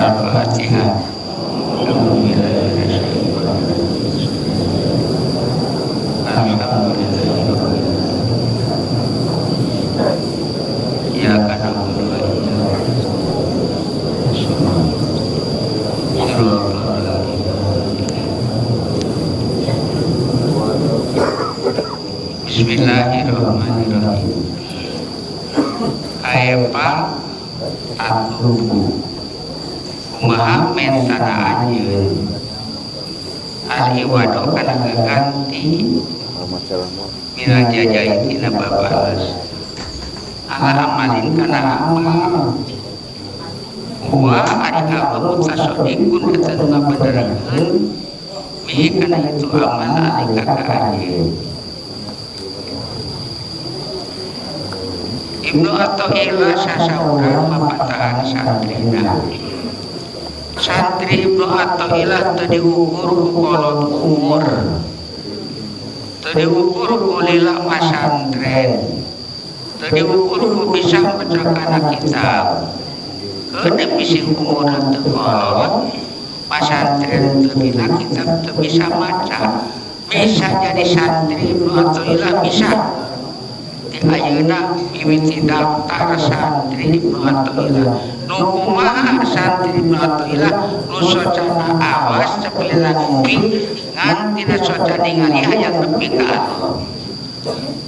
Al-Fatihah. Bismillahirrahmanirrahim. Kaepa tatlubu kumaha mentana anjeun al-iwado kana gaganti minal jajai tina babales ala amalin kana amal huwa ari Allah mutasodikun eta nu ngabenerkeun bihi kana itu amal alika ka anjeun. Ibnu Athaillah sasaurang mapatahan santrina. Santri Ibnu Athaillah teu diukur ku kolot umur, teu diukur ku lila masantren, teu diukur ku bisa maca kana kitab. Keun bisi umurna teu kolot, pasantren teu lila kitab teu bisa maca. Bisa jadi santri Ibnu Athaillah bisa. Ayeuna mimiti daftar santri Ibnu Athaillah. Nu kumaha santri Ibnu Athaillah nu socana awas cepilna kuping ngan tina soca ningali hayang nepi ka Allah.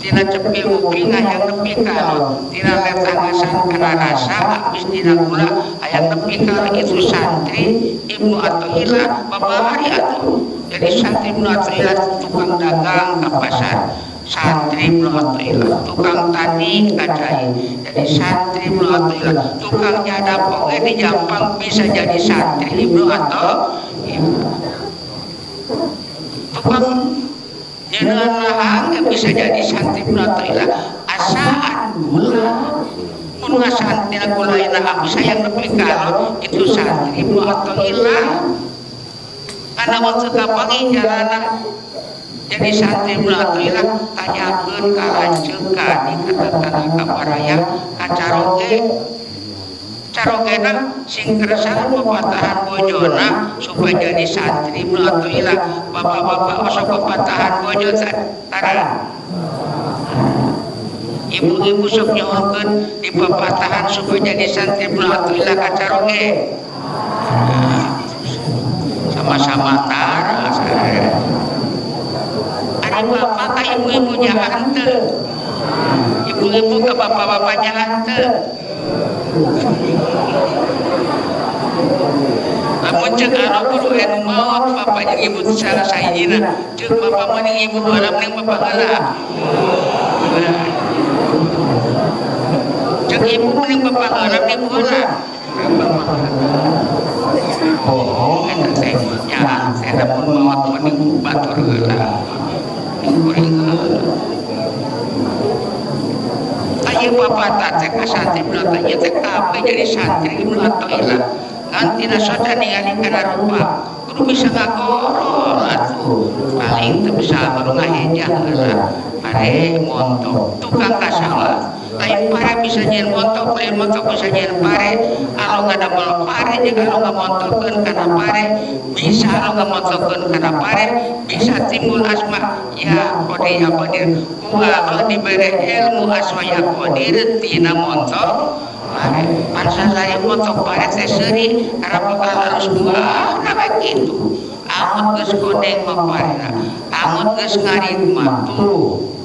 Tina cepil kuping hayang nepi ka Allah, tina letangasan kana rasa habis dina gula hayang nepi ka Allah, itu santri Ibnu Athaillah babari atuh. Jadi santri Ibnu Athaillah tukang dagang ka pasar. Santri Ibnu Athaillah tukang tani kacai. Jadi santri Ibnu Athaillah tukang nyadap oge di Jampang bisa jadi santri Ibnu Athaillah. Tukang nyeuneuan lahang bisa jadi santri Ibnu Athaillah. Asaan gula mun ngasaan tina gula ina bisa yang nepi ka Allah, itu santri Ibnu Athaillah. Kana mun teu kapanggih jalana jadi santri Ibnu Athaillah tanyakeun ka lanceuk ka di ka tetangga ka baraya ka caroge. Carogena sing keresahan pepatahan bojona supaya jadi santri Ibnu Athaillah. Bapak-bapak osok pepatahan bojo tara. Ibu-ibu sok nyuhunkeun di pepatahan supaya jadi santri Ibnu Athaillah ka caroge. Sama-sama tara. Ari bapak ka ibu-ibu jangan teu. Ibu-ibu ka bapak-bapak jangan teu. Lamun ceuk anu kudu anu maot bapak jeung ibu teh salah sahijina. Ceuk bapak mending ibu heula mending bapak heula. Ceuk ibu mending bapak heula mending ibu heula. Oh, eta teh nya teh lamun maot mending batur heula. Kuring heula. Aya bapak teh ka santri Ibnu Athaillah teh kabeh jadi santri Ibnu Athaillah. Ngan tina soca ningali kana rupa kudu bisa ngagorol atuh. Paling teu bisa baru ngaheja heula. Pare montok tukang kasawah. Lain pare bisa nyeun montok, lain montok bisa nyeun pare. Alo ngadamel pare jeung alo ngamontokeun kana pare, bisa alo ngamontokeun kana pare, bisa timbul asma ya Qadir ya Qadir. Ku Allah dibere ilmu asma ya Qadir tina montok pare. Pansa montok pare teh seuri karena bakal halus buah na kitu. Angut geus koneng mah parena, angut geus ngarit mah tuh.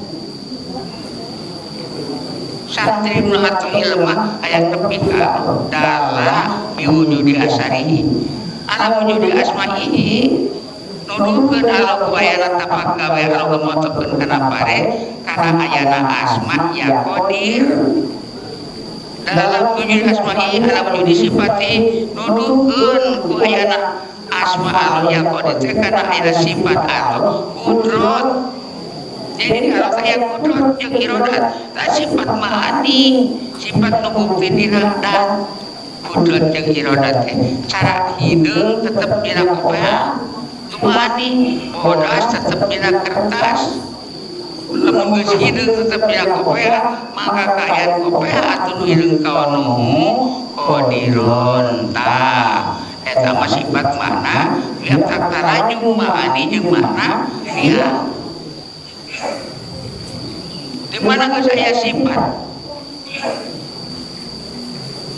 Santri Ibnu Athaillah mah hayang nepi ka dala biwujudi asarihi ala wujudi asma'ihi nuduhkeun ala ku ayana tapak gawe ala ngamotokeun kana pare kana ayana asma ya Qadir dalam wujudi asma'ihi ala wujudi sifati nuduhkeun ku ayana asma Allah ya Qadir teh kana ayana sifat Allah kudrat. Jadi kalau saya kudrat jeung irodat tak sifat ma'ani sifat nu bukti dina dat kudrat jeung irodat teh cara hideung tetep dina kopea tumani bodas tetep dina kertas lamun geus hideung tetep dina kopea maka kaayaan kopea atuh nu hideung kaonuhu qadirun tah. Eta mah sifat makna ya tatarajum ma'ani jeung makna ya. Di mana geus aya sifat?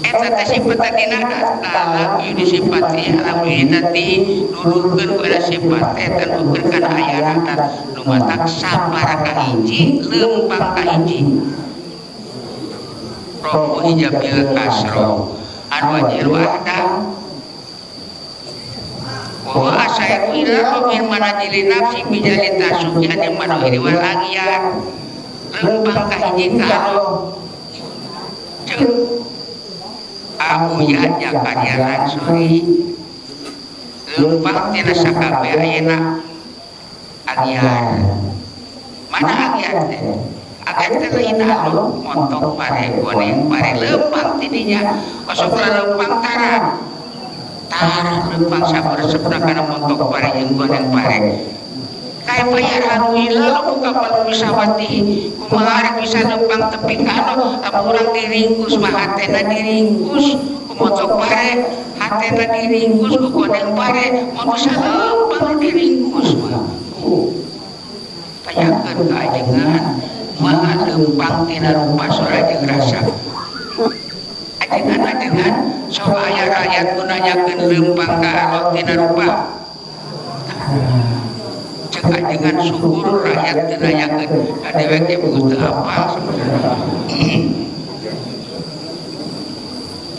Eta teh sifat dina alam ieu disifati alam ieu tadi nuduhkeun kana sifat teh nuduhkeun kana ayana nu matak sapara kahiji leumpang kahiji rofu hijabil kasro an wajhil wahda wa asairu ila min manajili nafsi bijali tasuki ane manuhiri wal aghyar leumpang kahiji ka Allah Abu Yahya Zakaria Lansuri leumpang tina sakabeh ayeuna agyar. Mana agyar teh? Agyar teh lain Allah montok pare goreng pare leumpang tidinya osok leumpang tara. Tara leumpang saberesepna kana montok pare jeung goreng pare. Kayak bayar haruila ku kapal wisawati kumaha arek bisa leumpang tepi ka anu lamun urang diringkus mah hatena diringkus ku montok pare hatena diringkus ku godeng pare mun bisa leumpang diringkus mah tanyakeun ka ajengan maha leumpang tina rupa sora jeung rasa ajengan sok aya rakyat nu nanyakeun leumpang ka Allah tina rupa cek ajengan syukur rakyat teu nanyakeun ka dewek ge geus teu hafal sebenarnya.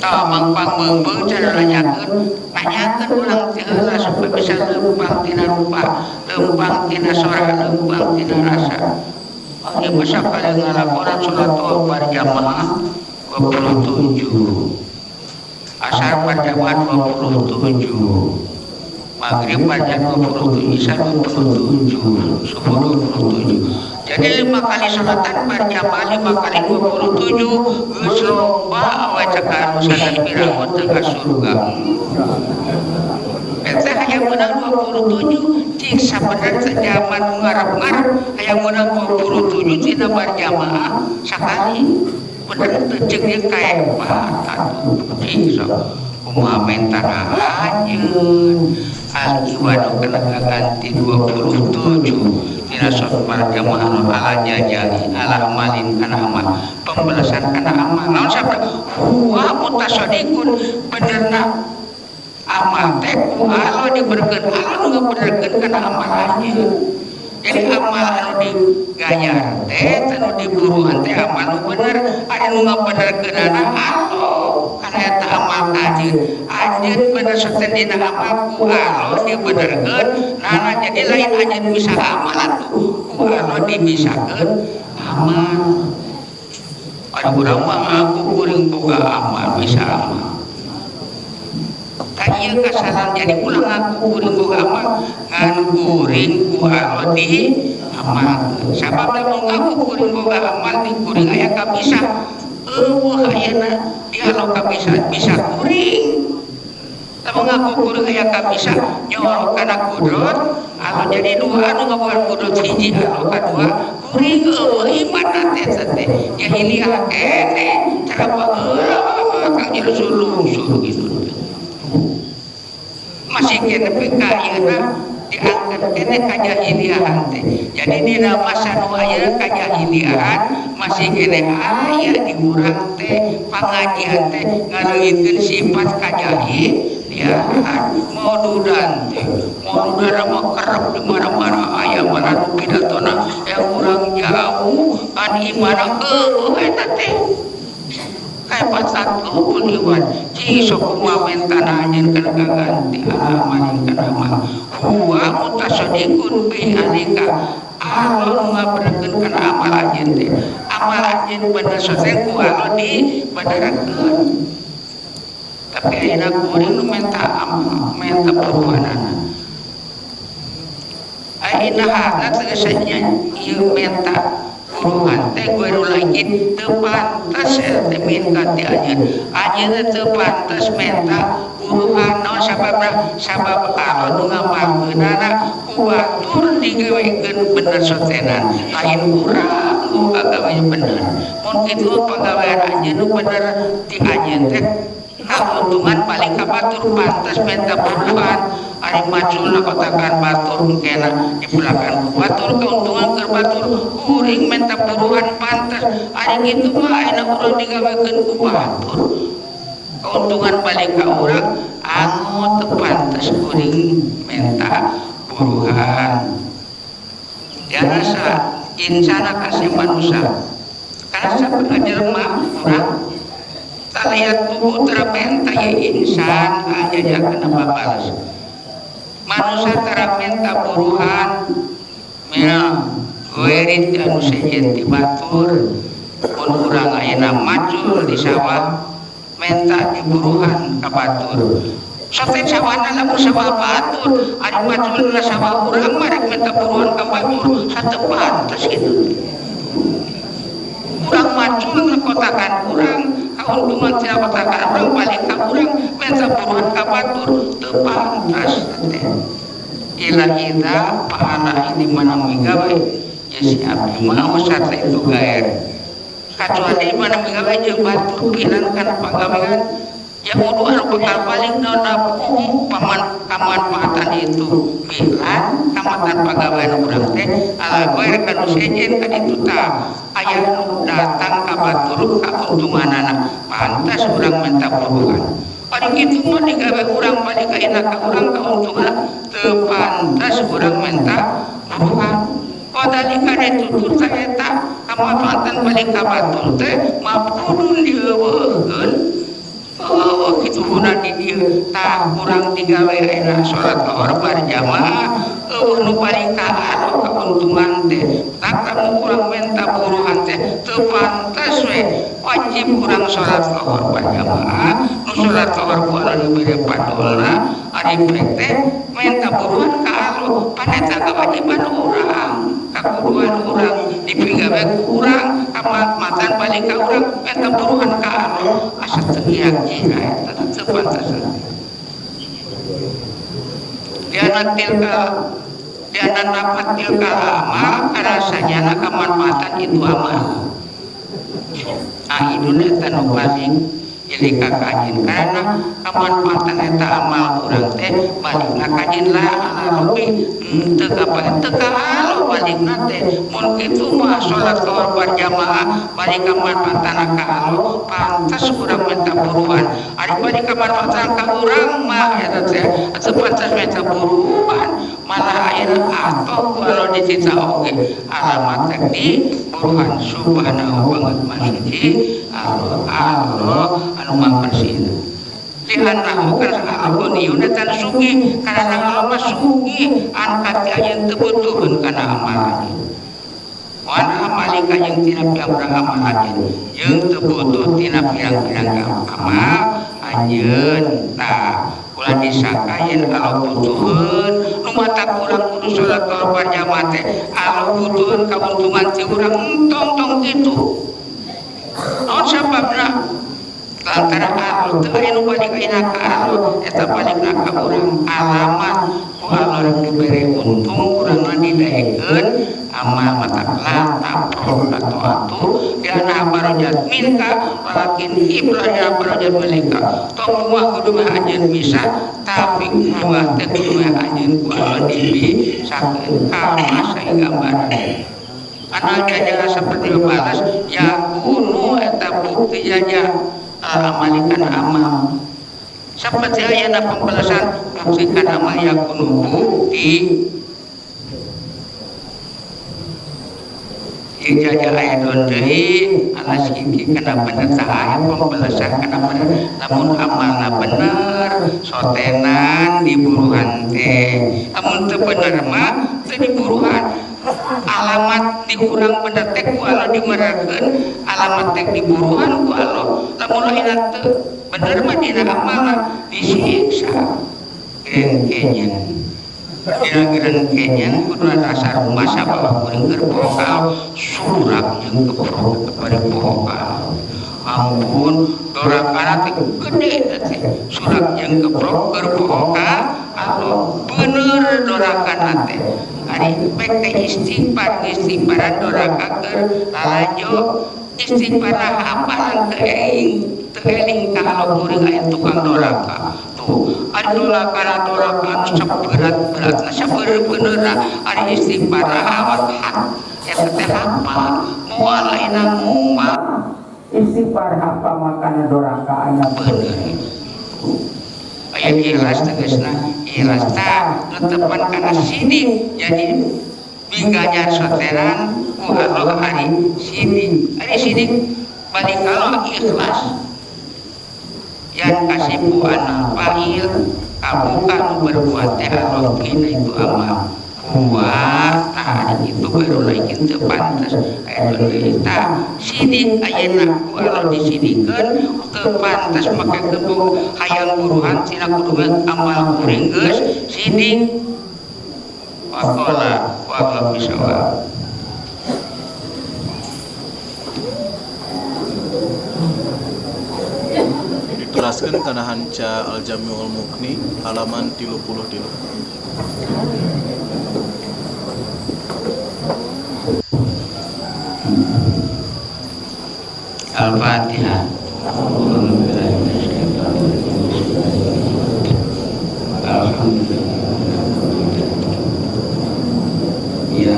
Tah mangpang meungbeung cara nanyakeun nanyakeun urang teh heula supaya bisa leumpang tina rupa leumpang tina sora leumpang tina rasa. Ieu mah sakali ngalakonan salat berjamaah 27 asar berjamaah 27 maghrib berjamaah 27 isya 27 subuh 27. Jadi 5 kali salatan berjamaah 5 kali 27 geus loba we cekar sanes piragot teu ka surga. Eta hayang meunang 27 cik sabenerna zaman ngarep-ngarep hayang meunang 27 tina berjamaah sakali bener teu ceuk ieu kaepat atuh cik sok kumaha mentana anjeun al-iwadu kana kaganti 27 tina sok berjamaah ala jajali ala amalin kana amal pembalasan kana amal naon sabda huwa mutasaddiqun benerna amal teh ku Allah diberkeun Allah nu ngabenerkeun kana amal anjeun. Jadi amal anu diganyar teh anu diburuan teh amal nu bener ari nu ngabenerkeunana Allah kana eta amal ka anjeun anjeun bener saten dina amal ku Allah dibenerkeun nana jadi lain anjeun bisa amal atuh ku Allah dibisakeun amal. Ari urang mah ngaku kuring boga amal bisa amal. Tah ieu kasalahan jadi ulah ngaku kuring boga amal ngan kuring ku Allah di amalkeun. Sabab lamun ngaku kuring boga amal di kuring aya kabisa eueuh ayeuna di Allah kabisa bisa kuring. Lamun ngaku kuring aya kabisa nyorok kana kudrot Allah jadi dua anu ngabogaan kudrot hiji Allah kadua kuring eueuh iman teh teh jahiliah keneh cara baheula kang jadi sulung-sulung gitu. Masih kene PK ayeuna diangkat kene kajahiliahan teh. Jadi dina masa nu ayeuna kajahiliahan masih kene aya di urang teh pangajian teh ngaleungitkeun sifat kajahiliahan. Modudan teh, modudan mah kerep di mana-mana aya malah nu pidatona yang urang jauh kan imana heueuh eta teh. Kayak satu iwan cik sok kumaha mentana anjeun kana kaganti alaman kana amal huwa mutasaddiqun bi alika Allah nu ngabenerkeun kana amal anjeun teh amal anjeun bener saten ku Allah dibenerkeun. Tapi ayeuna kuring nu menta amal menta perubahanana ayeuna hana tegas nya ieu menta buruhan teh guru lagi teu pantes teh minta ti anjeun anjeun teu pantes menta buruhan naon sababna sabab Allah nu ngamalkeunana ku batur digawekeun bener sotenan lain urang nu kagawe bener mun kitu pagawean anjeun nu bener ti anjeun teh Kauntungan balik ka batur pantes minta buruhan. Ari maculna kotakan batur kena dipelakan ku batur keuntungan keur batur kuring minta buruhan pantes. Ari kitu mah ayeuna urang digawekeun ku batur. Keuntungan balik ka urang anu teu pantes kuring minta buruhan. Biasa insana kasih manusia karena sabenerna jelema urang taliat tubuh teramenta ya insan aja jangan kena balas. Manusia teramenta buruhan mena werit anu sejen ti batur mun urang ayeuna macul di sawah menta diburuhan ka batur. Sote sawahna lamun sawah batur ari maculna sawah urang mah rek menta buruhan ka batur sateu pantes kitu. Urang macul kotakan urang kauntungan tina kotakan urang balik ka urang menta buruhan ka batur teu pantas teh. Ila idza fa'ala ini mana migawe ya si abdi mah sate itu gaer. Kecuali mana migawe jeung batur pilan kana pagawean ya kudu anu bakal balik naon paman kamanfaatan itu pilan kamatan pagawean urang teh ala goer kanu sejen ka ditu tah aya nu datang ka batur kauntunganana pantas urang minta buruhan. Ari kitu mah digawe urang balik ka ina ka urang kauntunganna teu pantas urang minta buruhan. Padalika ditutur ta eta kamanfaatan balik ka batur teh mapudun dieuweuhkeun. Oh, kitu guna di dieu tah kurang digawe ayeuna salat lohor berjamaah eueuh nu balik ka anu kauntungan teh tah lamun urang menta buruhan teh teu pantes we wajib urang salat lohor berjamaah nu salat lohor ku anu dibere padulna ari prek teh menta buruhan ka anu paneta kewajiban urang kakuduan urang dipigawe ku urang kamanfaatan balik ka urang menta buruhan ka anu asa teu kira-kira eta teu pantes. Diana tilka diana dapat tilka amal karena sajana kemanfaatan itu amal. Aidun eta nu paling jadi kakajin karena kemanfaatan eta amal urang teh balikna kajin lah ala lebih teu kapae teu kaalo balikna teh mun kitu mah salat lohor berjamaah balik kamanfaatan ka Allah pantas urang minta buruhan. Ari balik kamanfaatan ka urang mah eta teh teu pantas minta buruhan malah ayeuna atoh ku anu ditita oge alamat teh di buruhan subhanahu banget masuci Allah Allah anu maha li'annahu kana Allah tan sugih karena Allah mah sugih angkat ayeuna teu butuheun kana amalan wan amalika jeung tina pirang-pirang amal anjeun jeung teu butuh tina pirang-pirang amal anjeun tah ulah disangka yen Allah butuheun nu mata kurang kudu salat lohor berjamaah teh Allah butuheun kauntungan ti urang entong-tong kitu naon sababna lantaran Allah teu aya nu balik ayeuna ka Allah eta balikna ka urang alamat ku Allah rek dibere untung urangna didaekeun amal mata la taproh atau atuh diana barojat minka walakin iblah ya barojat milika tong buah kudu meh anjeun bisa tapi buah teh kudu meh anjeun ku Allah dibisakeun kama sagambaran anal jaja seperti balas ya kunu eta bukti jaja amalikan amal seperti ayana pembalasan buktikan amal yakunu bukti jaja aidon deui alas iki kana bener tah aya pembalasan kana bener lamun amalna bener sotenan diburuhan teh lamun teu bener mah teu diburuhan alamat di urang bener teh ku Allah dimerkeun alamat teh diburuhan ku Allah lamun lain teu bener mah dina amalna disiksa Grand Canyon dina Grand Canyon kudu dasar rumah sabab kuring keur pokal surak jeung keprok bari pokal ampun dorakana teh gede teh surak jeung keprok keur pokal Allah bener dorakana teh ari pek teh istighfar istighfaran doraka keur lalajo Istighfar hafalan teu eling ka Allah kuring aya tukang doraka. Tuh, ari doraka doraka anu saberat-beratna sabeureuh-beureuhna ari istighfar hawat hak eta teh hafal moal ayeuna ngumah. Istighfar hafal makana doraka aya bener. Aya ikhlas tegasna ikhlas tah netepan kana sidik jadi bigajar soteran ku Allah ari sidik. Ari sidik balik Allah ikhlas. Yang kasibu anal fa'il kabuka nu berbuat teh Allah kina itu amal kuat tah itu baru lagi teu pantes aya tah sidik ayeuna ku Allah disidikeun teu pantes make gebog hayang buruhan tina kudu amal kuring geus sidik waqala wa bisawab. Diteraskeun kana hanca Al-Jami'ul Mughni halaman 33. Al-Fatihah. Alhamdulillah. Ya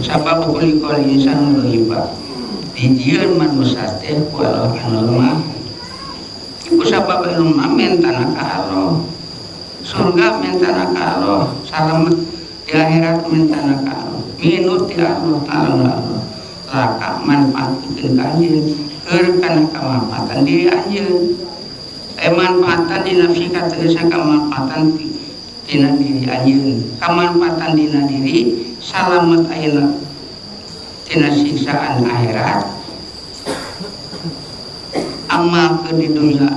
sabab kulikol insan ghaiba dijieun manusia teh ku Allah anu mah iku sabab anu mah mentana ka Allah surga mentana ka Allah salamet di akhirat mentana ka Allah minut ti Allah ta'ala laka manfaatkeun ka anjeun keur kana kamanfaatan diri anjeun manfaatan di nafsi ka tegasna kamanfaatan dina diri anjeun kamanfaatan dina diri salamet ayeuna tina siksaan akhirat amal ke di dunia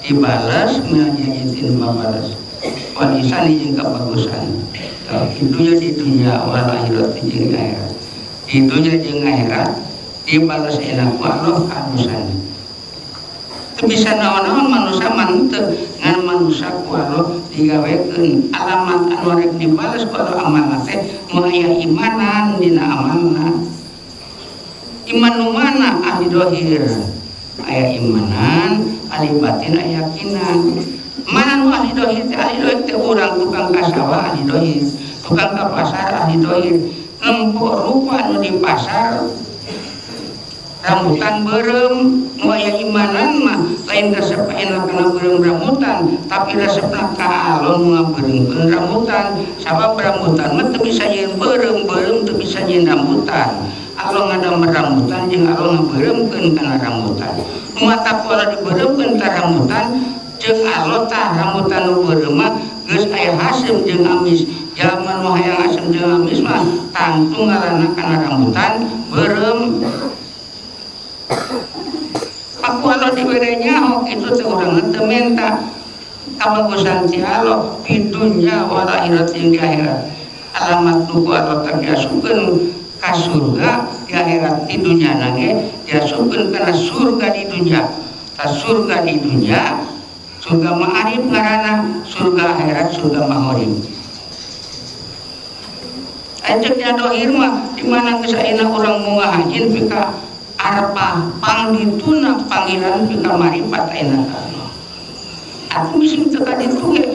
dibales minal babales walisan jeung kabagusan di dunia wal akhirat jeung akhirat di dunia jeung akhirat dibales enak ku Allah kahalusan teu bisa naon-naon manusia mah teu ngan manusia ku Allah digawekeun alamat anu rek dibales ku Allah amalna teh nu aya imanan dina amalna iman nu mana ahli dohir aya imanan ahli batin aya yakinan mana nu ahli dohir teh ahli dohir teh urang tukang ka sawah ahli dohir tukang ka pasar ahli dohir nempo rupa nu di pasar rambutan beureum nu aya imanan mah lain resep enak kana beureum rambutan tapi resepna ka alon nu ngabeureumeun rambutan sabab rambutan mah teu bisa nyieun beureum beureum teu bisa nyieun rambutan Allah ngadamel rambutan jeung Allah ngabeureumeun kana rambutan nu matak pola dibeureumkeun ka rambutan jeung Allah tah rambutan nu beureum mah geus aya haseum jeung amis jalma nu hayang asem jeung amis mah tangtu ngaranna kana rambutan beureum. Aku Allah dibere nyaho kitu teh urang teu menta kabagusan ti Allah di dunya wal akhirat jeung di akhirat alamat nu ku Allah teh diasupkeun ka surga di akhirat di dunya na ge diasupkeun kana surga di dunya ta surga di dunya surga ma'arif ngaranna surga akhirat surga maghrib. Anjeunna dohir mah di mana geus ayeuna urang munggah hajin pika arpah pangdituna panggilan pika maripat ayeuna ka Allah. Atuh bisi teu ka ditu ge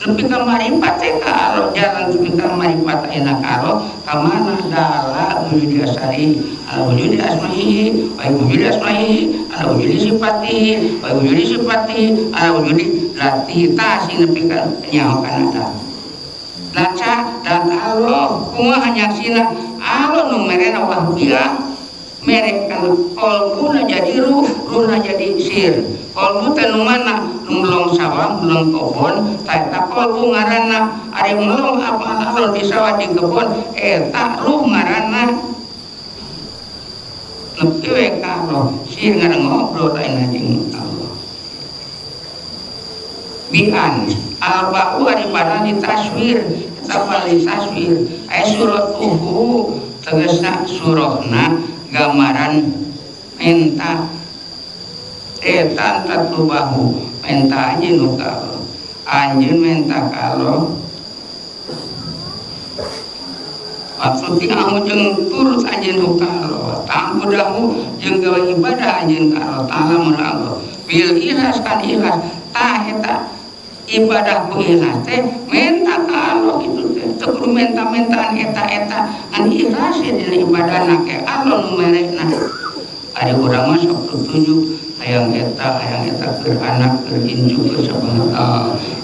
nepi ka maripat teh ka Allah jalan nepi ka maripat ayeuna ka Allah ka mana dala wujudi asari ala wujudi asma'ihi wa wujudi asma'ihi ala wujudi sifatihi wa wujudi sifatihi ala wujudi latihi tah nepi ka nyaho kana ta. Laca dan Allah kumaha nyaksina Allah nu merena wahbiah merek kan kolbuna jadi ruh, ruhna jadi sir. Kolbu teh nu mana? Nu melong sawah, melong kebon, tah eta kolbu ngaranna. Ari melong apa Allah di sawah di kebon, eta ruh ngaranna. Nepi we ka Allah, sir ngaran ngobrol lain jeung Allah. Bian al-ba'u ari badan di taswir, eta paling taswir. Aya suratuhu tegasna surahna gambaran menta Setan tatlubahu menta anjeun nu ka Allah. Anjeun menta ka Allah. Waktu tiahu jeung turut anjeun nu ka Allah. Ta'budahu jeung gawe ibadah anjeun ka Allah Ta'ala mun Allah. Bil ikhlas kan ikhlas. Tah eta ibadah ku ikhlas teh menta ka Allah kitu teh. Teu kudu menta-mentaan eta-eta ngan ikhlas dina ibadahna ke Allah nu merekna. Ari urang mah sok tutunjuk hayang eta keur anak keur incu keur sabanget.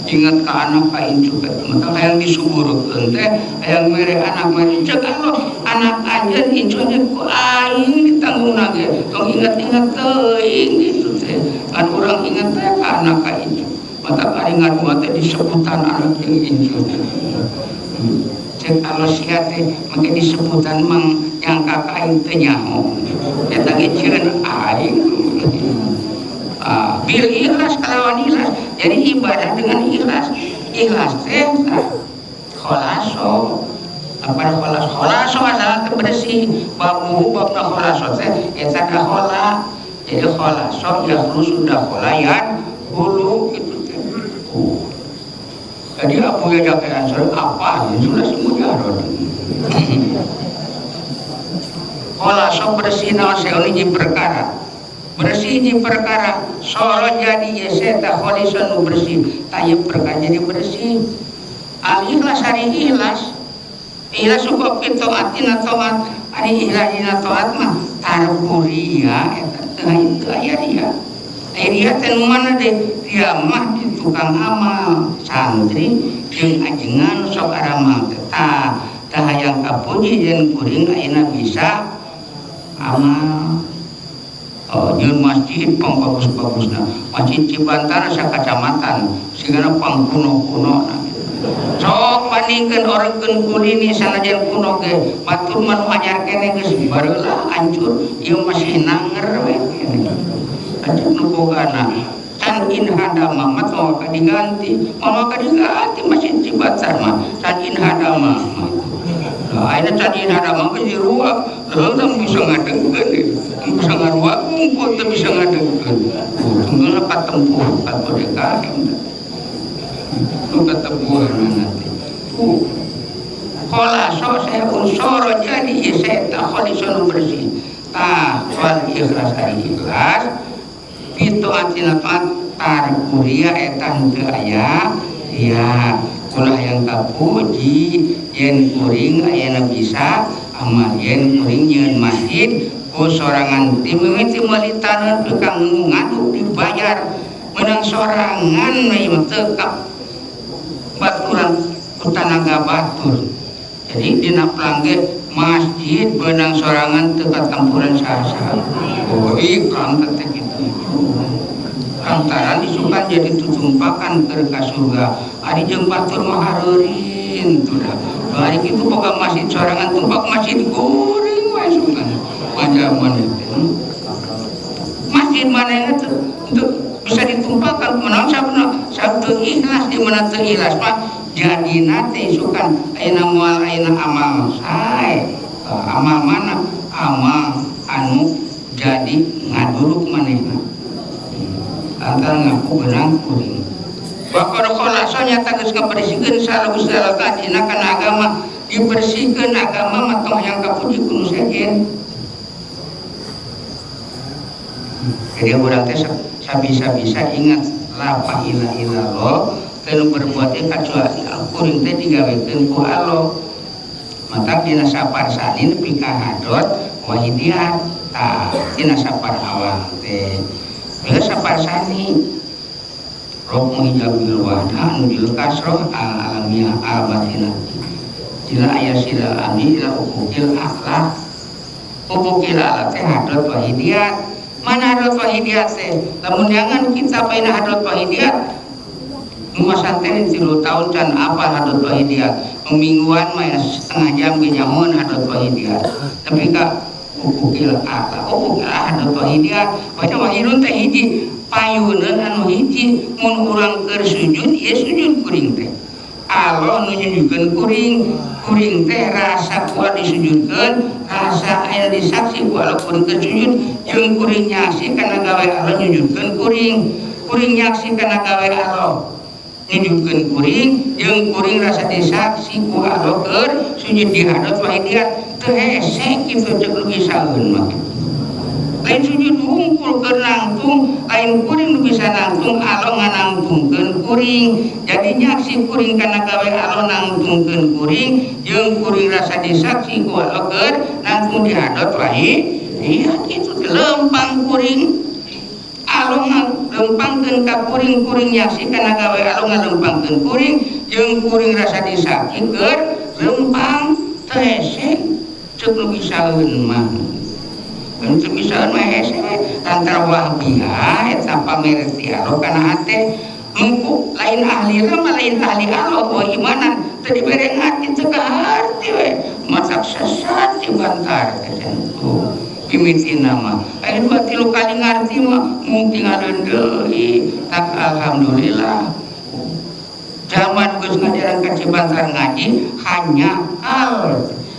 Ingat ka anak ka incu ka mata hayang disuburkeun teh hayang mere anak mere cek Allah anak anjeun incu anjeun ku aing ditanggungna ge tong ingat-ingat teuing kitu teh kan urang ingat teh ka anak ka incu mata ari ngadua teh disebutan anak jeung incu teh. Cek Allah sia teh make disebutan mang nyangka ka aing teu nyaho eta ge cieun aing. Bil ikhlas kalawan ikhlas. Jadi ibadah dengan ikhlas. Ikhlas teh kholaso. Apa kholas? Kholaso asalna teh bersih. Babu babna kholaso teh eta ka khola. Jadi kholaso ya sudah kholayan hulu gitu teh. Jadi Abu Yahya Ansari apa? Ya sudah semujarod. Kholaso bersih naon seuni jeung perkara. Bersih di perkara soro jadi yeseta kholisan nu bersih tayeb perkara jadi bersih al ikhlas hari ikhlas ikhlas suka taat taat hari ikhlas dina taat mah tarburia eta teu itu aya ria aya ria teh nu mana deh ria mah di tukang amal santri jeung ajengan sok aramal teh tah tah hayang kapuji jeung kuring ayeuna bisa amal. Oh, jeung masjid pang bagus-bagusna. Masjid Cibantara sakacamatan, sigana pang kuno-kuno. Sok bandingkeun orangkeun kulini sanajan kuno ge, batur mah nu anyar keneh geus bareula hancur, ieu masih nanger we keneh. Hancur nu bogana. Can in hadama mah moal diganti, moal diganti masjid Cibantar mah, can in hadama. Nah, ayeuna can in hadama geus diruak, leuleung bisa ngadengkeun. Bisa ngaruak ngumpul teu bisa ngadengkeun. Tunggu katempuh ka DKM. Nu katempuhan nanti. Kholaso saya unsur jadi saya kholisun bersih. Tah wal ikhlas ari ikhlas. Pitu atina taat tarkuria eta henteu aya ya ulah yang kapuji yen kuring ayeuna bisa amal yen kuring nyeun masjid ku sorangan timimiti meuli taneuh tukang ngaduk dibayar menang sorangan we mah teu ka baturan ku tanaga batur. Jadi dina plangge masjid benang sorangan teu katampuran saha-saha. Oh iklan teh kitu. Lantaran isukan jadi tutumpakan keur ka surga. Ari jeung batur mah hareurin tuh dah. Ari kitu boga masjid sorangan tumpak masjid goreng wae sugan. Zaman itu masjid mana yang itu untuk bisa ditumpahkan menang sabna sabtu ikhlas di mana teu ikhlas mah jadi nanti sukan ayeuna moal ayeuna amal sae amal mana amal anu jadi ngaduruk manehna lantaran ngaku benang kuring bakor kholaso nyata geus kabersihkeun salah Gusti Allah tadina kana agama dibersihkeun agama mah tong hayang kapuji ku nu sejen. Jadi urang teh sabisa-bisa ingat la ilaha illallah teu berbuat teh kacuali kuring teh digawekeun ku Allah. Maka dina sapar sanin pika hadot wahidiat tah dina sapar awal teh. Bila sapar sani roh muhijabil wahda anu bil kasroh al alamiah al batinah. Dina aya sila ami ila upukil akhlak. Upukil akhlak teh hadot wahidiat. Mana hadrat wahidiat teh? Lamun jangan kita paina hadrat wahidiat. Nu masantren 3 tahun can apa hadrat wahidiat. Mingguan mah setengah jam ge nyahoan hadrat wahidiat. Tapi ka upukil akhlak, upukil hadrat wahidiat. Baca wahidun teh hiji, payuneun anu hiji mun urang keur sujud ieu sujud kuring teh. Allah nu nyujudkeun kuring, kuring teh rasa kuat disujudkeun, rasa aya disaksi ku Allah kuring keur sujud jeung kuring nyaksi kana gawe Allah nyujudkeun kuring kuring nyaksi kana gawe Allah nyujudkeun kuring jeung kuring rasa disaksi ku Allah keur sujud di hadrat wahidiat teu hese kitu cek nu bisaeun mah lain sujud hungkul keur nangtung lain kuring nu bisa nangtung Allah nganangtungkeun kuring jadi nyaksi kuring kana gawe Allah nangtungkeun kuring jeung kuring rasa disaksi ku Allah keur nangtung di hadrat wahidiat kitu lempang kuring Allah ngalempangkeun ka kuring-kuring nyaksi kana gawe Allah ngalempangkeun kuring jeung kuring rasa disaksi keur lempang teu hese ceuk nu bisaeun mah teu bisaeun mah hese we lantaran wahbiah eta pamer ti Allah kana hate mungku lain ahli mah lain ahli Allah wa imanan teu dibere ngarti teu kaharti we matak sesat dibantar teh tuh mimitina mah aya dua tilu kali ngarti mah mungkin ngaleun deui tak alhamdulillah zaman geus ngajaran ka Cibantar ngaji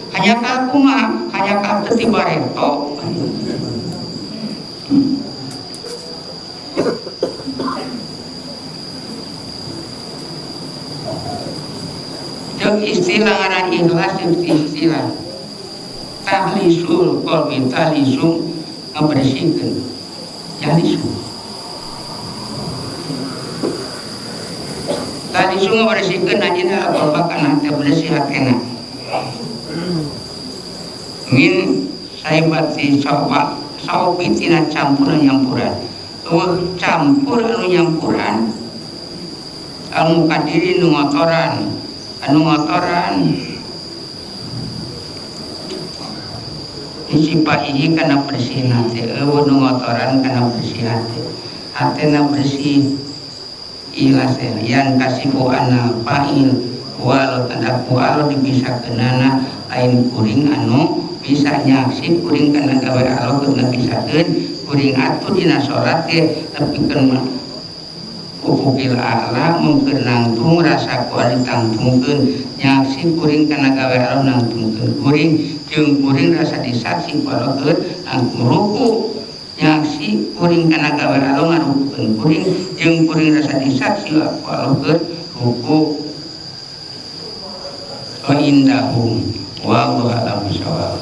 hanya kal kumaha hanya kal teu ti bareto jeung istilah ngaran ikhlas istilah tahlisul qalbi tahlisum ngabersihkeun jalisu tahlisu ngabersihkeun anjeunna babakan hate bersih hatena min saibati sawa saopi tina campuran nyampuran eueuh campur anu nyampuran anu kadiri nu ngotoran anu ngotoran disipahihi kana bersih hate eueuh nu ngotoran kana bersih hate hatena bersih ikhlas yang kasifu ana fa'il walau tanda ku Allah dibisakeunana lain kuring anu bisa nyaksi kuring kana gawe Allah keur ngabisakeun kuring atuh dina salat ge nepikeun ufukil a'la mungkeun nangtung rasa ku ditangtungkeun nyaksi kuring kana gawe Allah nangtungkeun kuring jeung kuring rasa disaksi ku Allah keur nangtung ruku nyaksi kuring kana gawe Allah ngarukukeun kuring jeung kuring rasa disaksi ku Allah keur ruku wa indahum wallahu a'lam bishawab.